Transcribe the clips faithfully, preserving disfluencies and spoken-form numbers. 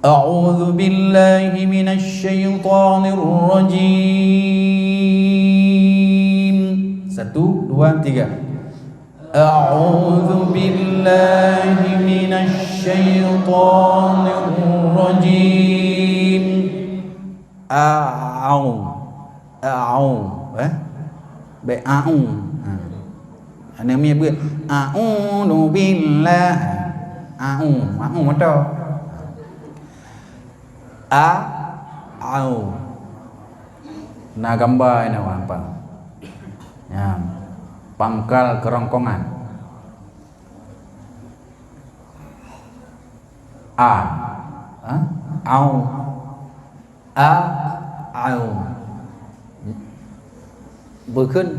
A'udzubillahi minasyaitonirrajim. Satu, dua, tiga. A'udzubillahi minasyaitonirrajim. A'au. A'au, eh? Bèk a'u. Ha. Aneuk miet beuet. A'udzubillah. A'u, a'u moto. A, au. Na gamba inoe nampak. Ya. Pangkal kerongkongan. A. Ha? Au. A, au. Bukon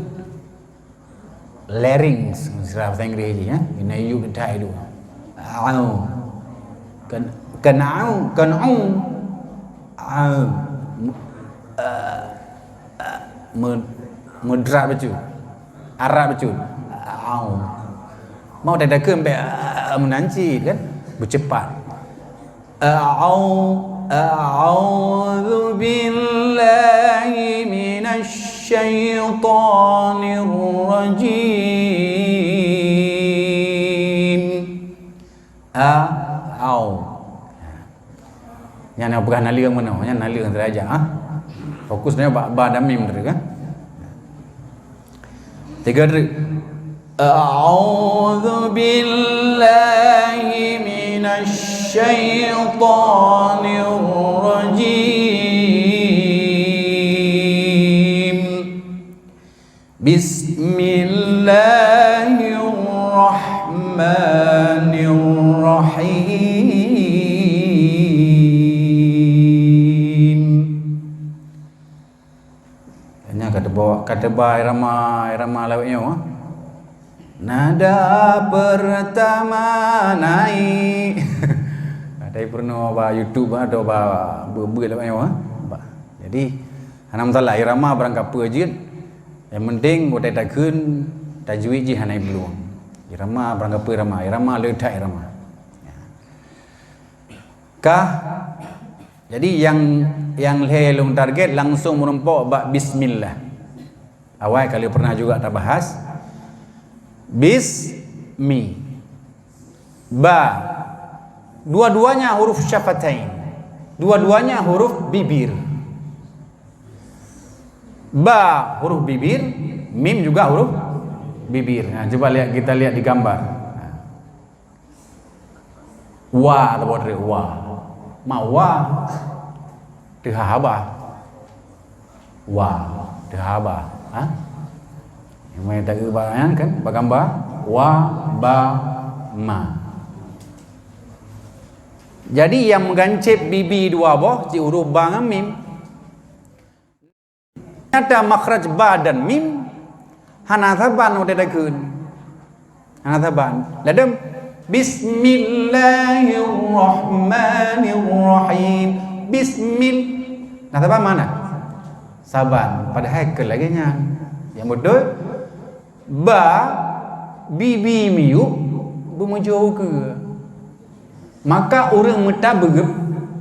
larynx, secara bahasa Inggris jih, ya. Kena yub ditahi dua. Au. Ken-, kena au, kena au. Au. Mu-, eh, eh, mu-, mudra becu. Arab becu. Au. Mau dah dakeuem bèk, eh, meunan cit kan? Beucepat. A'au-, a'udzubillahi minasyaitonirrajim. A, au. Nyan nyang peugah naleueng meunoe, nyan naleueng teuh aja, ha. Fokus nyoe bak ba dan mim teuh, kan? Tiga deuk. A'udzubillahi minasyaitonirrajim. Bismillahirrahmanirrahim. Nyan ka teuba, ka teuba irama, irama lawét nyoe, ah. Nada pertama naik. Ada peurunoe bak YouTube, ah, atau bak beuet-beuet lawét nyoe, ah. Ba-, jadi, hana masalah, irama barang kapeue jeuet. Nyang penting, watèe takheun, tajwid jih hana iplueng. Irama barang kapeue irama, irama le that irama. Kah, jadi nyang, nyang lhèe lôn target langsung meurumpok bak bismillah. Awai ka lheueh pernah juga tabahas. Bismi. Ba. Dua-duanya huruf syafatain. Dua-duanya huruf bibir. Ba huruf bibir, mim juga huruf bibir. Nah, coba lihat, kita lihat di gambar. Nah. Wa, tabot re, wa. Ma wa. Teuhaba. Wa. Teuhaba. Ha? Yang mana tak ubah kan? Bagamba. Wa, ba, ma. Jadi, yang meuganceb bibi dua boh, cit huruf ba ngon mim. Nyata makhraj ba dan mim hana saban watèe takheun. Hana saban. Ladôm, bismillahirrahmanirrahim. Bismil-, na saban mana? Saban. Padahai keu lagèe nyan. Nyang beutôi, ba, bibi miyueb, beumeujoe keue. Maka ureueng meutabeueb,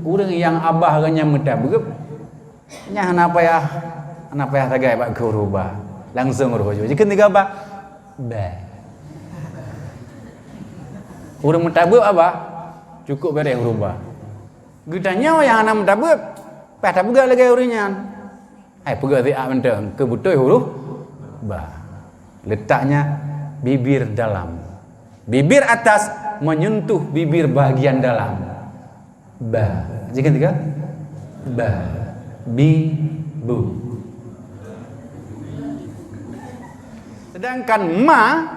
ureueng nyang abah geuh nyan meutabeueb, nyan hana payah, hana payah sagai bak keu huruf ba. Langsung huruf ba. Jikheun tiga ba, ba. Ureueng meutabeueb abah, cukup bèrèh huruf ba. Geutanyoe nyang hana meutabeueb, payah tapeugah lagèe ureueng nyan. Hai, peugah siat mantong, keu beutôi huruf ba. Letaknya bibir dalam. Bibir atas menyentuh bibir bahagian dalam. Ba. Jikheun tiga. Ba. Bi. Bu. Sedangkan ma,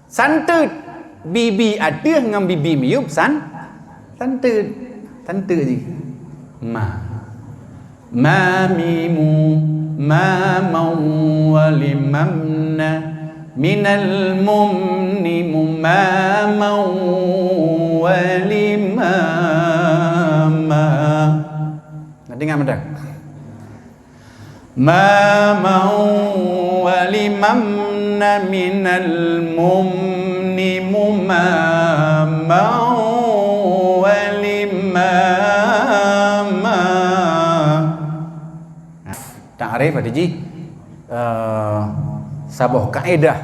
santeut. Bibi ateueh ngon bibi miyueb san-, santeut. Santeut jih. Ma. Ma mimu, ma mau walimamna, minal mumnimu, ma mau walimama. Nah, dengar mantong. Ma mau walimamna minal mumnimu ma mau walima. Pada jih, eh, saboh kaedah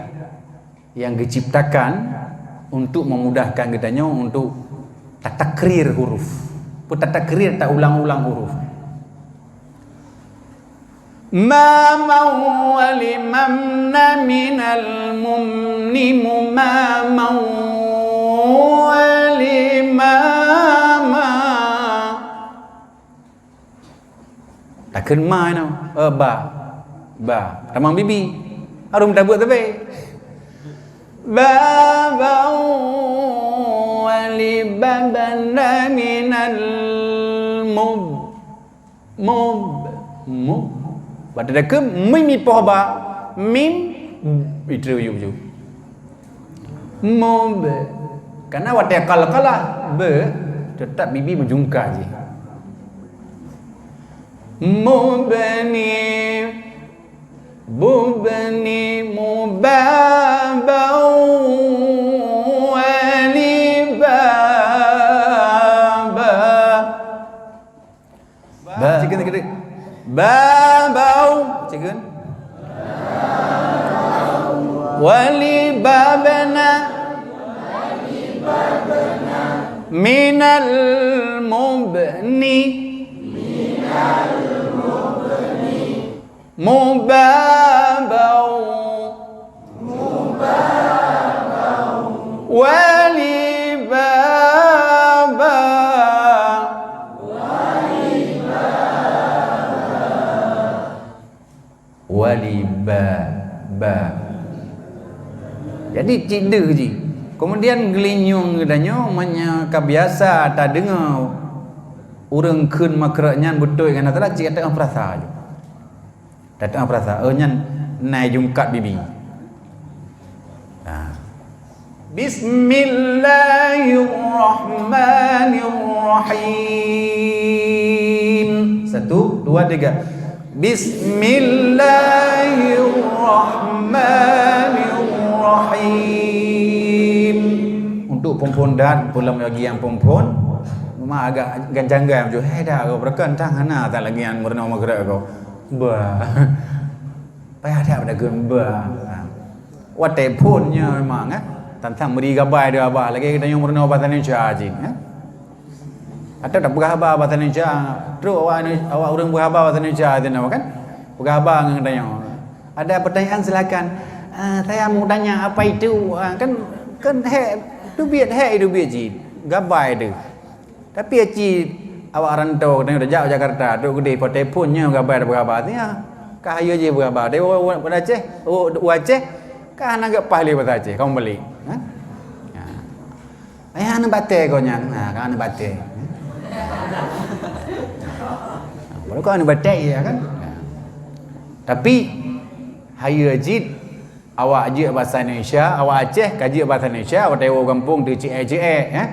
yang diciptakan untuk memudahkan geutanyoe untuk tatakrir huruf. Peue tatakrir, taulang-ulang huruf. Ma mau walimamna minal mumni mu ma mau walimama. Takheun ma inoe, eh, ba. Ba. Tamong bibi. Harôh meutabeuet sabe. Ba bau wali babana minal mub. Mub. Mub. Bak teudeukeuem mim ipoh ba. Mim. Itu yuk, yuk. Mub. Karena watée qalqalah be, tetap bibi meujungka jih. Mubni, bubni, mubabau, walibaba. Ba. Cikheun, cikheun. Ba, bau. Cikheun. Wali babana. Minal mubni. Mubabau. Wali baba. Wali ba, ba. Jadi cit deuh jih. Kemudian geulinyueng geutanyoe meunyoe ka biasa tadeungoe ureuëng kheun makhraj nyan beutôi ngon atra cit ka teupeurasa ju. Datang peurasa, oh nyan nai jungkat bibi. Nah. Bismillahirrahmanirrahim. Satu, dua, tiga. Bismillahirrahmanirrahim. Untuk phon-phon dan pulang bagi nyang phon-phon, memang agak gancang-gancang. Hai dah, kau berekan tang hana tak lagi nyang meurunoe maghrib kau. Ba. Payah that pada kheun ba. Ha. Watée phon nyoe memang, eh. Tantang meuri gabai deuh abah lagée geutanyoe meurunoe bahasa Indonesia cit, eh. Atau tak peugah haba bahasa Indonesia, trok awak, awak ureuëng peugah haba bahasa Indonesia tu nama kan? Peugah haba ngon geutanyoe. Ada pertanyaan silakan. Ah, saya mau tanya apa itu? Ah, kan, kan hek, teubiet hek, teubiet cit. Gabai deuh. Tapi aci awak rantau tanyoe tajak u Jakarta, trok keudeh pakai phon nyoe gabai tapeugah haba. Tanya, ka hayeue jih peugah haba. Tapi u, u, u Aceh, u, u Aceh, ka hana geupaih lé bahasa Aceh, kamoe balik. Ha? Ha. Ayah aneuk batée kau nyan. Ha, ka aneuk batée. Baru kau aneuk batée, ya kan? Ha. Tapi, hayeue jih, awak jeuet bahasa Indonesia, awak Aceh ka jeuet bahasa Indonesia, watée woe gampông teuceuek-ceuek, eh.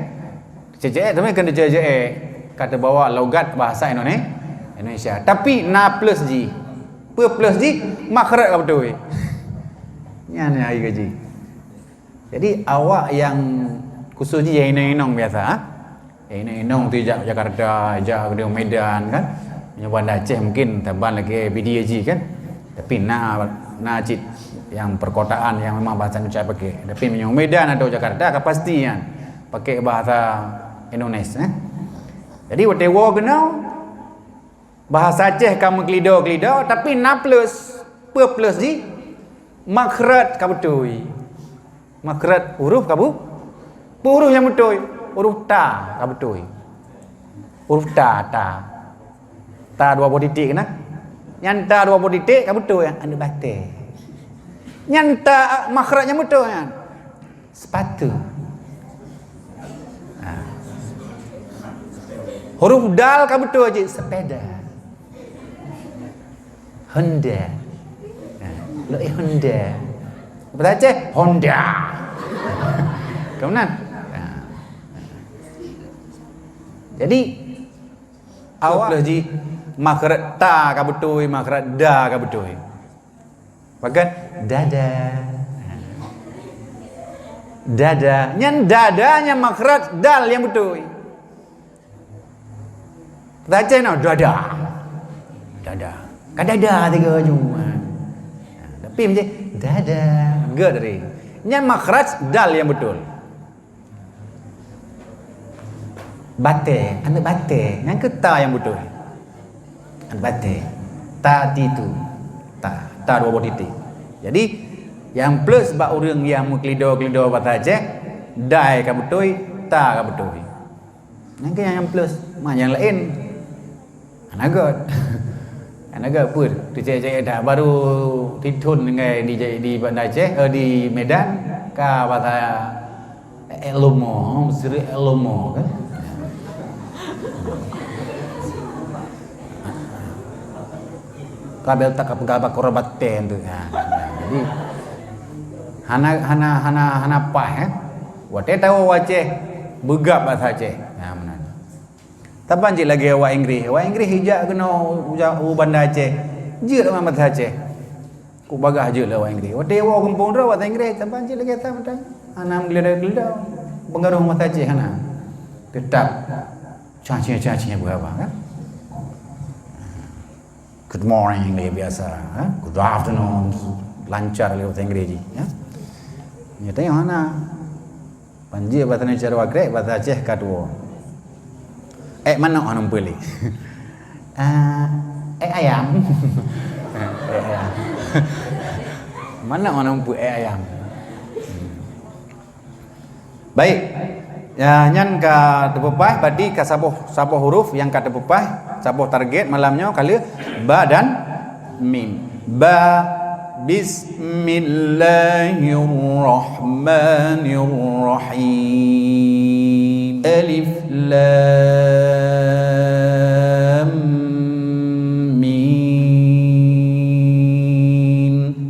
Teuceuek-ceuek, tapi keuneuk teuceuek-ceuek, ka teubawa logat bahasa Indone-, Indonesia. Tapi na plus jih. Peue plus jih? Makhraj ka beutôi. Nyan nyang hai gaji. Jadi, awak nyang khusus jih nyang inong-inong biasa, ha? Nyang inong-inong tu jak Jakarta, jak ke Medan kan. Meunyoe Banda Aceh mungkin saban lagée B D A G kan. Tapi na, na cit nyang perkotaan nyang memang bahasa Indonesia pakai. Tapi meunyoe Medan atau Jakarta ka pasti nyan pakai bahasa Indonesia, eh. Jadi watée woe keunoe, bahasa Aceh ka meukelido-kelido, tapi na plus. Peue plus jih? Makhraj ka beutôi. Makhraj huruf ka bu-, peue huruf nyang beutôi? Huruf ta ka beutôi. Huruf ta, ta. Ta dua boh titik keunan. Nyan ta dua boh titik ka beutôi, aneuk batée. Nyan ta makhraj nyang beutôi nyan. Sepatu. Ha. Huruf dal ka beutôi cit, sepeda. Honda. Ha. Lo eh Honda. Bahasa Aceh, Honda. Ka meunan. Ha. Jadi, awak jih makhraj ta ka beutôi, makhraj da ka beutôi. Bahkan dada. Dada. Nyan dada nyan makhraj dal nyang beutôi. Bahasa Aceh nyoe dada. Dada. Ka dada tiga ju. Ha. Tapi macam dada. Gét dari. Nyan makhraj dal nyang beutôi. Batée, aneuk batée, nyan keuh ta nyang beutôi. Aneuk batée. Ta titu. Ta, ta dua boh titik. Jadi, nyang plus bak ureuëng nyang meukeulido-keulido bahasa Aceh, dai ka beutôi, ta ka beutôi. Nyan keuh nyang plus. Ma nyang laén. Hana gét. Hana gét peue. Teucék-cék that baru tithon ngai di, di Banda Aceh, eh, di Medan, ka bahasa ék lomo, Mesir ék lomo kan. Ka bel tak peugah bak korobat ten tu. Ha. Jadi hana, hana, hana, hana paih, eh. Watée tawoe Aceh, beugab bahasa Aceh. Ha, meunan. Saban cit lagée awak Inggréh. Awak Inggréh ijak keunoe u, u Banda Aceh. Jeuet awak bahasa Aceh. Kok bagah jeuet lé awak Inggréh. Watée woe gampông droe bahasa Inggréh, saban cit lagée that mantong. Hana meugeulido-geulido. Pengaruh bahasa Aceh hana. Teutap cacing-cacing beurapa kan? Good morning lagée biasa, ha? Good afternoon. Lancar lagée bahasa Inggréh jih, ya. Nyatanya hana. Ban jeuet bahasa Indonesia dua krek, bahasa Aceh ka tuwoe. Ék manok hana meupeue lé. Ah, ék ayam. Ék ayam. Manok hana meupeue ék ayam. Baik. Ya, nyan ka teupeupah, berarti ka saboh, saboh huruf nyang ka teupeupah, saboh target malam nyoe ka lheueh ba dan mim. Ba, bismillahirrahmanirrahim. Alif, lam, mim.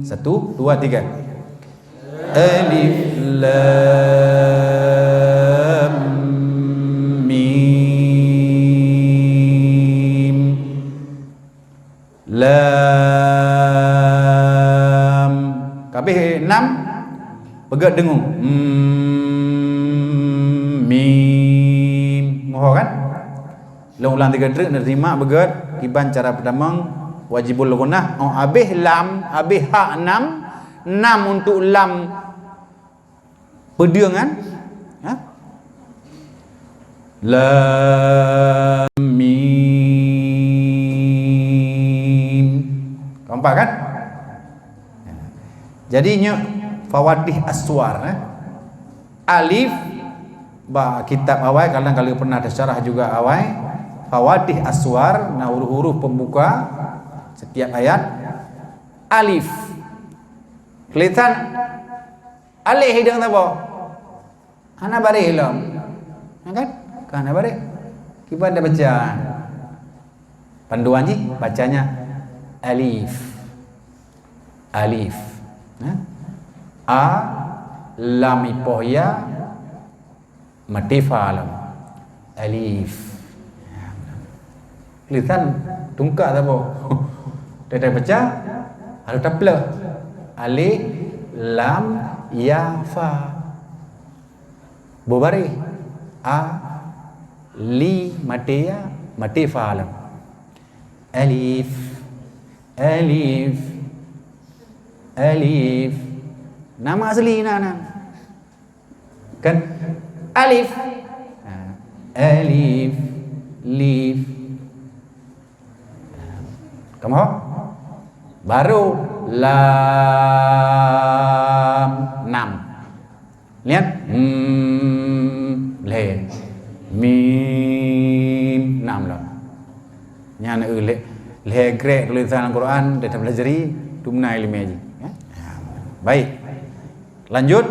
Satu, dua, tiga. Alif, lam, mim. Lam. Ka abéh nam, peugét deungoe. Mm, mim. Moho kan? Lôn ulang tiga treuk, neusimak beugét kiban cara peutamong wajibul ghunah. Oh, abéh lam, abéh ha nam, nam untuk lam peudeueng kan? Ha? Lam mim. Keempat kan? Jadi nyoe fawatih aswar, eh. Alif, bak kitab awai, kadang kalau pernah tersyarah juga awai. Fawatih aswar, na huruf-huruf pembuka setiap ayat. Alif. Tulisan alif hideung saboh. Hana baréh lom. Ya kan? Ka hana baréh. Kiban dah baca. Panduan jih bacanya alif. Alif. Nah. A, lam ipoh ya, maté fa lom. Alif. Tulisan tungka saboh. Dah baca, harus tapleh. Alif, lam, ya, fa. Boh baréh. A, li, maté ya, maté fa lom. Alif, alif, alif. Nama asli na, na. Kan? Alif. Ha. Alif, lif. Kamoe? Baru lam, nam. Lihat. Hmm, lhée. Mim, nam lom. Nyan, eh, lhée, lhée grek tulisan Al-Quran, dah tapeulajari, tu meunan ileumé jih. Ya? Baik. Lanjut.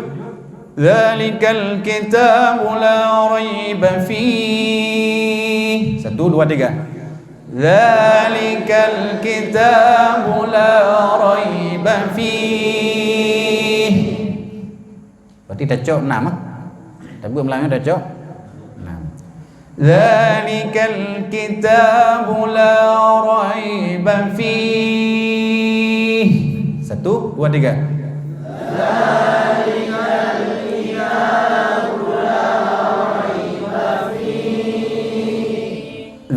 Dzalikal kitabu la raiba fih. Satu, dua, tiga. Dzalikal kitabu la raiba fih. Berarti tacok enam, ah. Tapi malam ni tacok enam. Dzalikal kitabu la raiba fih. Satu, dua, tiga.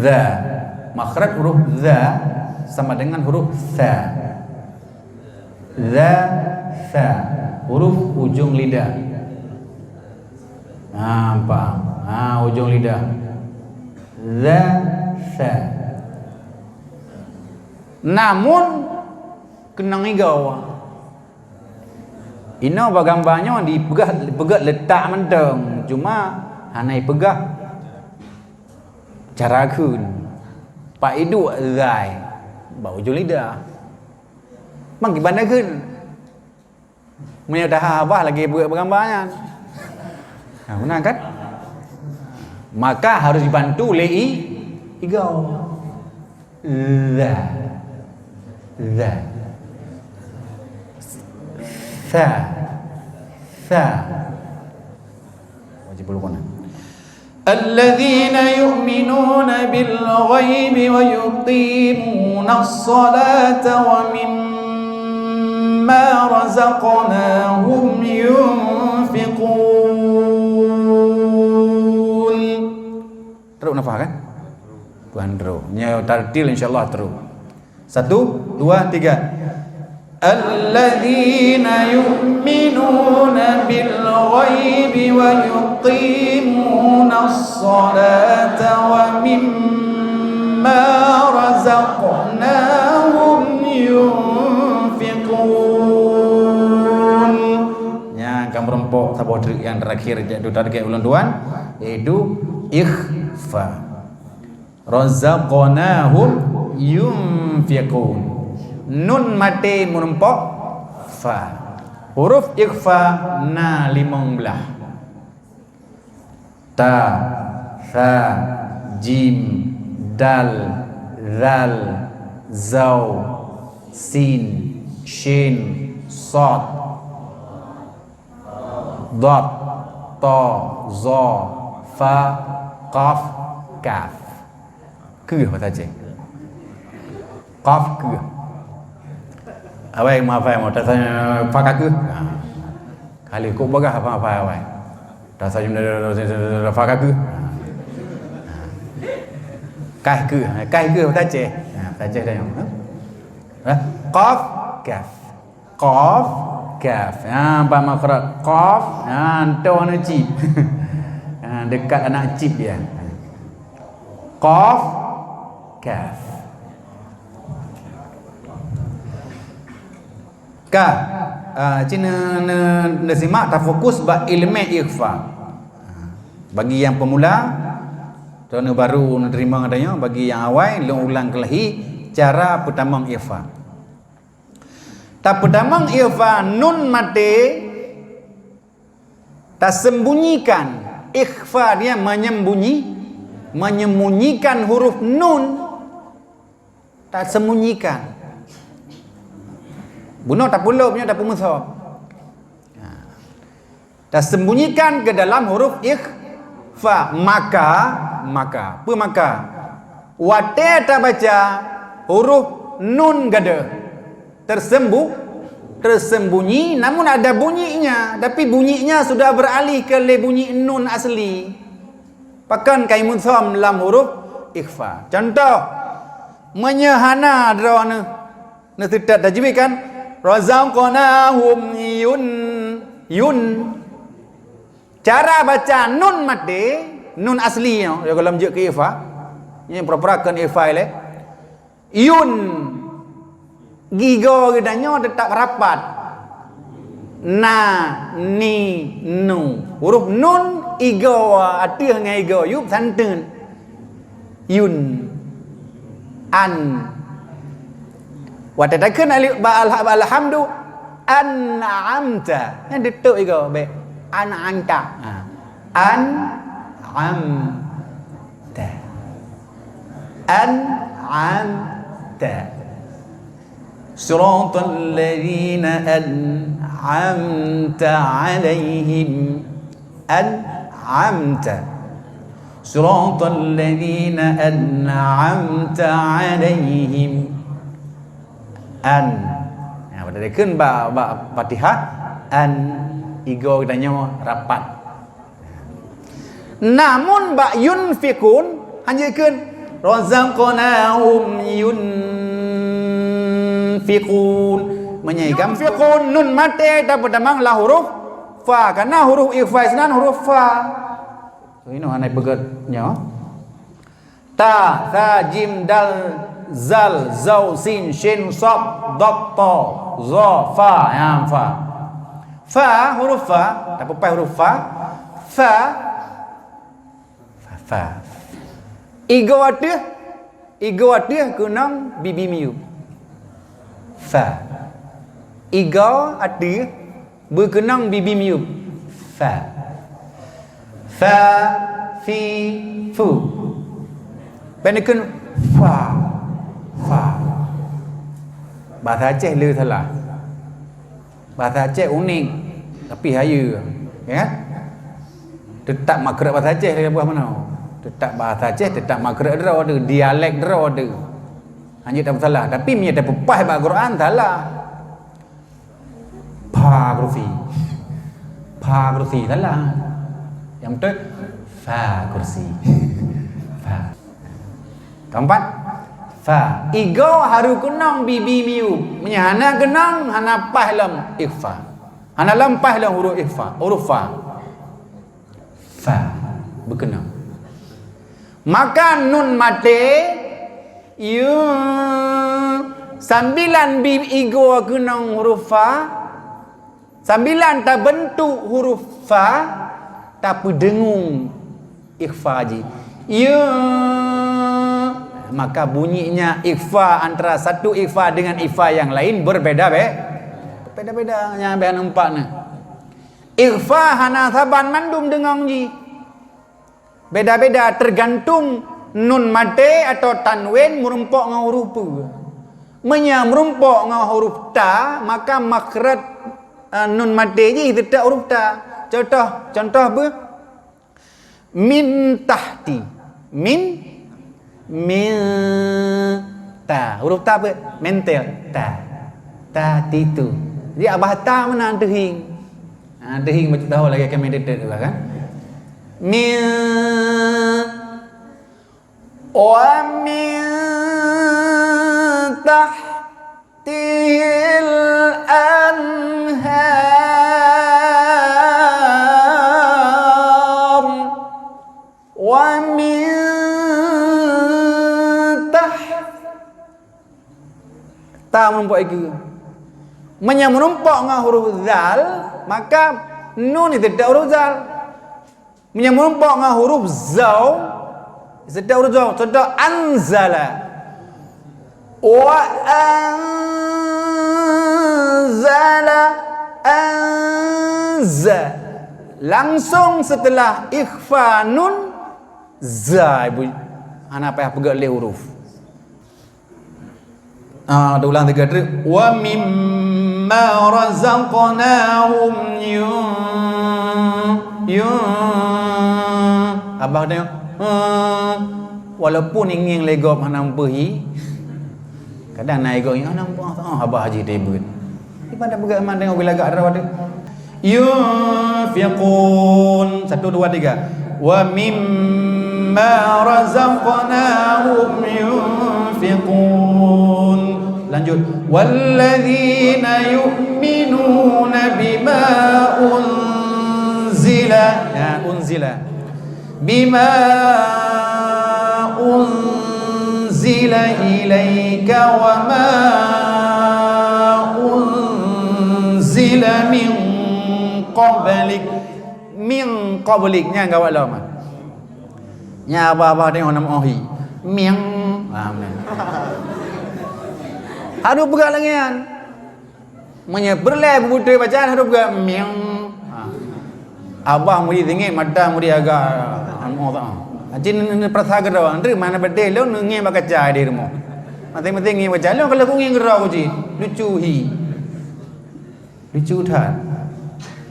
Dza. Makhraj huruf dza sama dengan huruf sa. Za, sa. Huruf ujong lidah. Ha, paham? Ha, ujong lidah. Za, sa. Namun, keunong igoe. Inoe bak gamba nyoe dipeugah, dipeugah letak mantong, cuma hana ipeugah cara kheun. Pak iduek zai bak ujong lidah. Mang kiban kheun. Meunyoe taha babah lagèe buet bak gamba nyan. Ha, beuna kan? Maka harus dibantu lé i-, igoe. Za. Za. Sa. Sa. Wajib bulu kona. الذين يؤمنون بالغيب ويقيمون الصلاة ومما رزقناهم ينفقون. Trok nafah kan? Tuan trok. Nyoe tartil, insya Allah trok. Satu, dua, tiga. الذين يؤمنون بالغيب ويقيمون الصلاة ومما رزقناهم ينفقون. Nyan ka meurumpok saboh treuk nyang terakhir, jak duta dekat ulôn tuan, yaitu ikhfa. Razaqnahum yunfiqun. Nun maté meurumpok fa. Huruf ikhfa na limong blaih. Ta, tha, jim, dal, zal, zau, sin, shin, sad. Dhad, ta, za, fa, qaf, kaf. Keuh bahasa Aceh. Qaf keuh. Awai meuhafai mo, dasar fa ka keuh. Ha. Kali kok bagah apa-apa awai. Dasar fa ka keuh. Ha. Kah keuh, kah keuh bahasa Aceh. Ha, bahasa Aceh dah nyoe. Ha? Qaf, kaf. Qaf, kaf. Ha, bak makhraj qaf, ha, antoh aneuk cip. Ha, dekat aneuk cip dia. Qaf, kaf. Ka, ha, cit ne-, ne-, neusimak tafokus bak ileumèe ikhfa. Bagi nyang pemula, atau nyang baru neuterima geutanyoe, bagi nyang awai, lôn ulang keuh lagi cara peutamong ikhfa. Tapeutamong ikhfa nun maté, tasembunyikan. Ikhfa dia menyembunyi, menyembunyikan huruf nun, tasembunyikan. Bunoe tapulop, nyoe tapeumeusom. Tasembunyikan ke dalam huruf ikhfa. Maka, maka. Peue maka? Watèe tabaca huruf nun gadôh. Tersembu-, tersembunyi, namun ada bunyinya, tapi bunyinya sudah beralih ke lé bunyi nun asli. Pakon ka imeusom lam huruf ikhfa. Contoh, meunyoe hana droeneuh neuseutôt tajwid kan? Razaqnahum yun, yun. Cara baca nun maté, nun asli nyoe, ya, gohlom jeuet keu ikhfa. Nyoe pura-pura kheun ikhfa ilèe. Yun. Igoe geutanyoe teutap rapat. Na, ni, nu. Huruf nun, igoe ateueh ngon igoe yup santeun. Yun. An. Watèe takheun alif ba al-, ba alhamdu, an'amta. Nyan teutap igoe bèk. An'amta. Ha. An'amta. An'amta. Siratal ladzina an'amta 'alaihim. An'amta. Siratal ladzina an'amta 'alaihim. An. Ya, pada dikheun bak, bak Fatihah, an, igoe geutanyoe rapat. Namun bak yunfiqun, hana jikheun razaqnahum yun Fiqun. Meunyoe yunfiqun, nun maté tapeutamong lam huruf fa. Karena huruf ikhfa sinan huruf fa. Inoe hana peugét nyoe. Ta, tha, jim, dal, zal, zau, sin, shin, sad, dad, ta, za, fa. Ya, fa. Fa, huruf fa. Tapeupaih huruf fa. Fa. Fa, fa. Igoe ateueh, igoe ateueh keunong bibi miyueb. Fa. Igoe ateueh beukeunong bibi miyueb. Fa. Fa, fi, fu. Ban dikeun fa, fa. Bahasa Aceh le salah. Bahasa Aceh unik, tapi hayeue, ya. Teutap makhraj bahasa Aceh lagèe buah manoe. Teutap bahasa Aceh, teutap makhraj droe teuh, dialek droe teuh. Hana tapeusalah, tapi meunyoe tapeupaih bak Quran salah. Pha kursi. Pha kursi salah. Nyang beutôi fa kursi. Fa. Keempat, fa. Igoe harôh keunong bibi miyueb. Meunyoe hana keunong, hana paih lom ikhfa. Hana lom paih lom huruf ikhfa, huruf fa. Fa. Beukeunong. Maka nun maté, yu, sambilan bi igoe keunong huruf fa, sambilan tabeuntuk huruf fa, tapeudeungoe ikhfa jih. Ya. Maka bunyinya ikhfa antara satu ikhfa dengan ikhfa yang lain berbeda be-, berbeda-beda. Nyang biasa nampak ni. Ikhfa hana saban mandum deungon jih. Beda-beda tergantung nun maté atau tanwin meurumpok ngon huruf peue. Meunyoe meurumpok ngon huruf ta, maka makhraj, eh, nun maté jih teutap huruf ta. Contoh, contoh beuh, min tahti. Min, min, ta. Huruf ta apa? Mentel. Ta. Ta titu. Jadi, abah ta meunan teuhing. Ha, teuhing bacut tahu lagèe kami dedet tu kan. Min, wa min tahtihil anhar. Wa min taht-, ta meurumpok iku. Meunyoe meurumpok ngon huruf zal, maka nun jiteuntèe huruf zal. Meunyoe meurumpok ngon huruf zau, jiteuntèe huruf zau. Contoh, anzala. Wa anzala, anza. Langsung setelah ikhfa nun, za, ibu. Hana payah peugah lé huruf. Ah, ulang tiga kali. Wa mimma razaqnahum yun-, yun-, abah tengok. Ah, walaupun ingin legop hana meupeue hi, kadang na ego nyoe nampak, oh, haba haji teubiet. Di mana peugah iman tengok geulagak droe tu. Yunfiqun. Satu, dua, tiga. Wa mimma razaqnahum yunfiqun. Lanjut. Walladzina yu'minuna bima unzila. Ya, unzila. Bima unzila ilaika wa ma unzila min qablik. Min qablik, nyan gawat lom. Nyan abah-abah tengok nama ohi. Min. Amin. Harôh peugah lagèe nyan. Meunyoe peureulèe beubeutôi bacaan harôh peugah ming. Ha. Abah murit teungeut, mata murit agak, anu, tak. Aci ni, ni, ni peurasa keudroe, "Andri, mana beutôi lôn ngieng bak kaca di rumoh." Maté-maté ngieng bak kaca, "Lôn kalau ku ngieng keudroe ku cit." Lucu hi. Lucu that.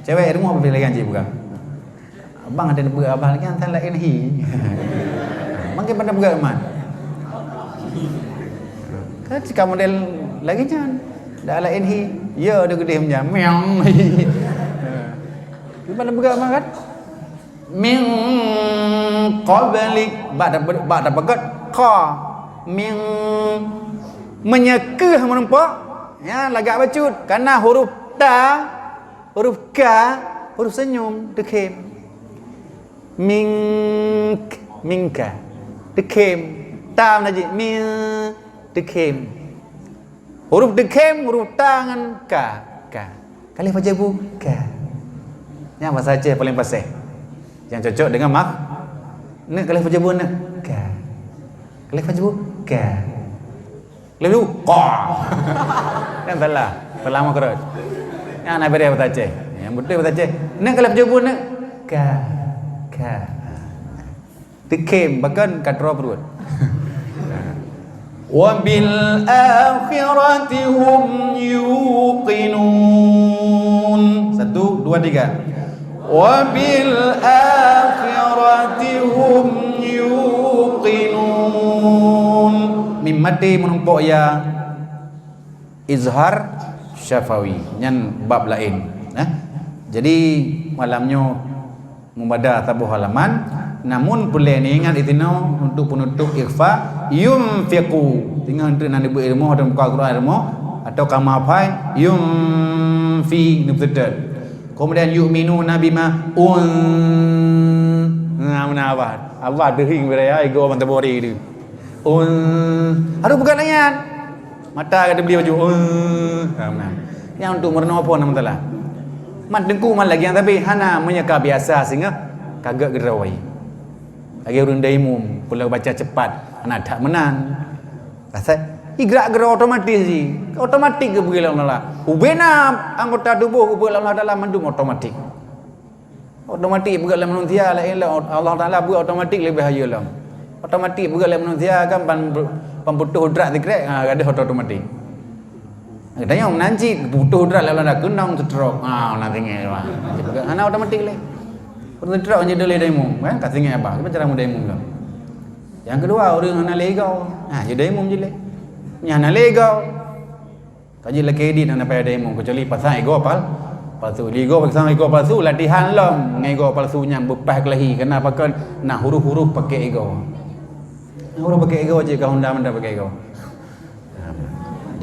Cewek rumoh apa lagi cit peugah. Abang ada neubeuet abah lagèe nyan, tan laén hi. Abang kan pernah peugah man. Kan cika model lagèe nyan. Dak laén hi. Ya, ada geudeh macam. Meong. Lu pernah peugah abang kan? Min qablik. Bak dah, bak dah peugah. Qa. Min. Meunyoe keuh meurumpok. Ya, lagak bacut. Karena huruf ta, huruf ka, huruf senyum, teukhém. Mink, mingka. Teukhém. Ta meunan jih, mil, teukhém. Huruf teukhém, huruf ta ngon ka. Ka. Kalef pajabu, ka. Nyan bahasa Aceh paling paséh. Nyang cocok dengan mak-, neuk kalef pajabu neuk. Ka. Kalef pajabu, ka. Kalef pajabu, ka. Kan salah. Salah makhraj. Nyan hana beda bahasa Aceh. Nyang beutôi bahasa Aceh. Neuk kalef pajabu neuk. Ka. Ka. Teukhém, bahkan ka troe pruet. Wa bil akhirati hum yuqinun. Satu, dua, tiga. Wa bil akhirati hum yuqinun. Mim maté meurumpok ya. Izhar syafawi. Nyan bab laén. Nah. Jadi, malam nyoe mubada saboh halaman, namun peureulée neuingat disinoe untuk penutup ikhfa, yunfiqu. Singoh eunteuk na neubeuet rumoh atau muka Quran rumoh, atau kama phai, yunfi, neupeuseutôt. Kemudian yu'minuna bima un-, nah, meunan abah. Abah teuhing beureuyah, igoe ban tabori tu. Un-, aduh, peugah lagée nyan. Mata ka teubeli baju. Eh, ha, meunan. Nyang untuk meurunoe phon Allah Taala. Mat teungku mat lagée nyang sabe hana meunyoe ka biasa singoh ka geuet keudroe. Lagée ureuëng daimum, peue baca cepat, hana that meunan. Rasa igrak keudroe otomatis jih. Otomatik geupeugah lé Allah Taala. Ubena anggota tuboh geupeugah lé Allah Taala mandum otomatik. Otomatik peugah lé manusia laén lom, Allah Taala buet otomatik leubeh hayeu lom. Otomatik peugah lé manusia kan pan, pan putôh udrat sikrek, ha, gadôh otomatik. Geutanyoe meunan cit, putôh udrat lé Allah Taala keunong stroke. Ha, na tinggai bah. Hana otomatik lé. Ureuëng stroke jadi lé daimum, kan? Ka tinggai abah. Cuba cara meudaimum lom. Yang kedua, ureuëng hana lé igoe. Ha, jadi daimum je lé. Nyang hana lé igoe. Ka jeuet lakée dit hana payah daimum, kecuali pasang igoe pal-, palsu. Igoe pasang igoe palsu, latihan lom ngon igoe palsu nyan beupaih keulahi. Kenapa kon na huruf-huruf pakai igoe. Na huruf pakai igoe cit ka honda mantong pakai igoe.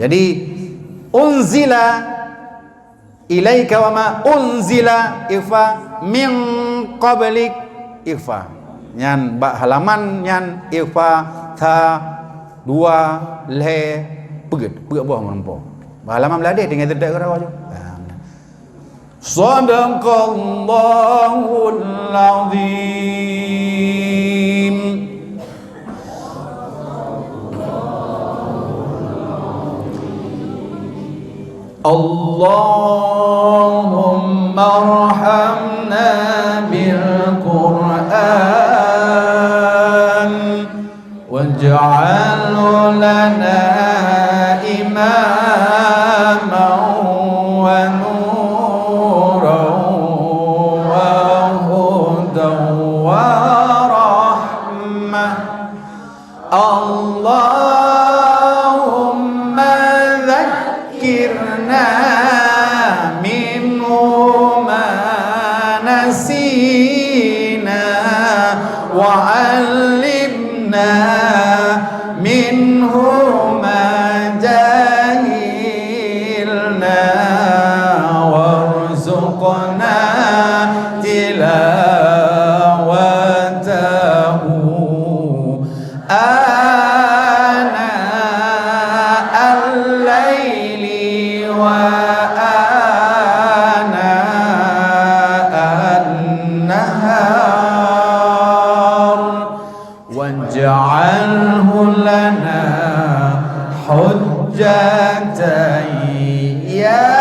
Jadi, unzila ilaika wa ma unzila ikhfa min qablik ikhfa. Nyan bak halaman nyan ikhfa sa dua, lhée, peuet, peuet boh meurumpok. Bak halaman beuladeh tinggai teudak keudroe ju. Sadaqallahul azim. اللهم ارحمنا بالقرآن واجعله لنا إماما ونورا وهدى ورحمة. اللهم ذكرنا منه ما نسينا وعلمنا منه ما جهلنا وارزقنا تلاوته آناء الليل وآناء النهار واجعله لنا حجة يا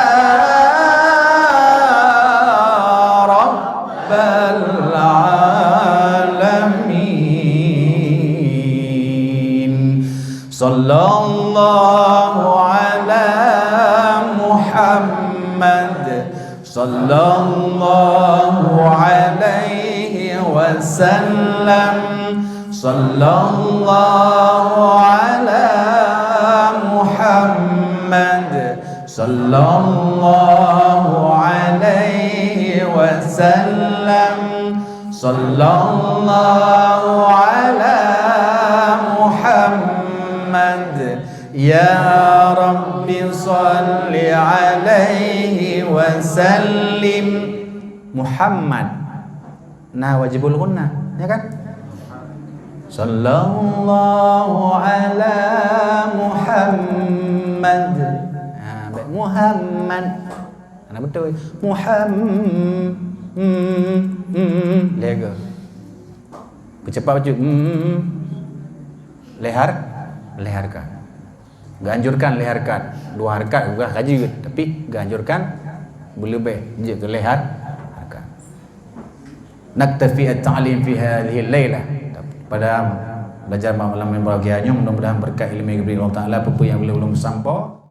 رب العالمين. صلى الله على محمد، صلى الله عليه وسلم، صلى الله على محمد، صلى الله عليه وسلم، صلى الله على محمد. يا رب Shalli alaihi wasallim. Muhammad. Nah, wajibul ghunnah, ya kan? Sallallahu ala Muhammad. Ha, baik, Muhammad. Nah, betul. Muham-, mm, mm, lego. Keucepat bacut. Mm, lehar, leharkan. Geuanjurkan lé harkat, dua harkat, bukan ka jeuet, tapi geuanjurkan beuleubeh jeuet keu lé har-, harkat. Naktafi at-ta'lim fi hadhihi lailah. Padahal belajar malam yang bahagia nyoe, mudah-mudahan berkat ilmu yang diberi Allah Taala, peue-peue nyang ulôn sampoe.